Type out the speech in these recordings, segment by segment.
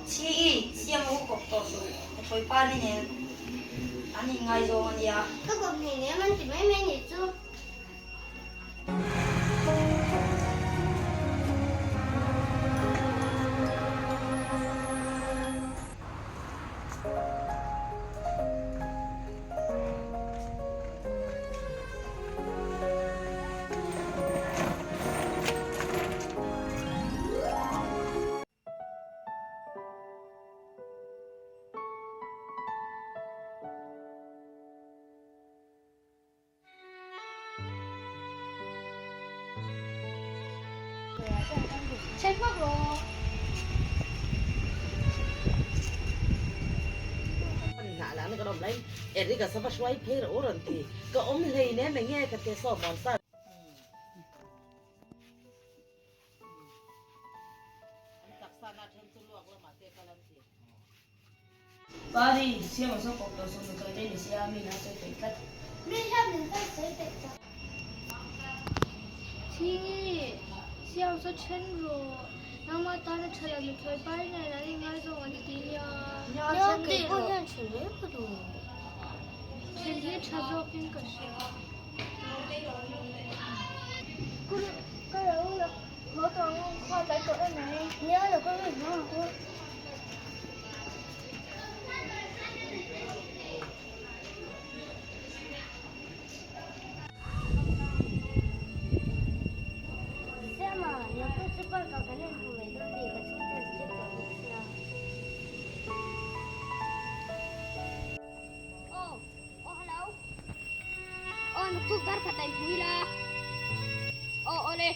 Chhi siam u kawp tawh suh, Pathlawi pa ni nen an inngaizawng a nia. Ka kawp hnih nem an ti mai mai nih chu. Eric a sava hruai phei rawh u rawn ti. Ka awm hleinem enge ka ti saw mawn sa. Pari, siam a saw kawp tawh sawm mithawi te ni sia, mi na sawi peih tlat. Mi hian min sawi sawi peih tak. Chhingi, siam saw then rawh. Nangmah tana tha lo mithawi pari nen an inngaizawng an ti nia. Nia, kei pawh hian tha hle ka duh. Then hi tha zawkin ka hria. Ka lo la haw tawh ang kha tlai tawh em mai. Nia lo ka rin hma ang. Siama, naktuk chu park ah kan inhmu mai dawn tih ka chhungte zir tawh bawk sia. Aw, aw hello. Aw naktuk dar khat ah inhmu ila. Aw awle.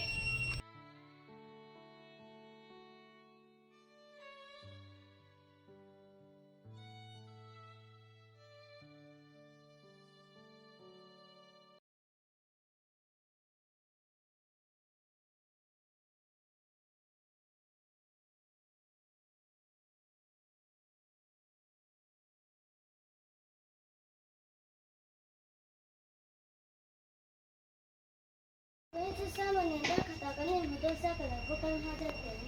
Vawiin chu Salmon nen dar khatah kan inhmu dawn sia ka lo va kal nghal daih teh ang.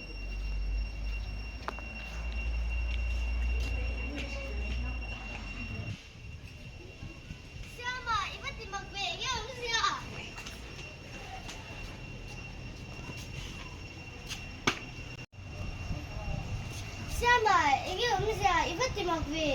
Siama, i va ti mak ve eng em sia? Siama, eng em sia? I va ti mak ve.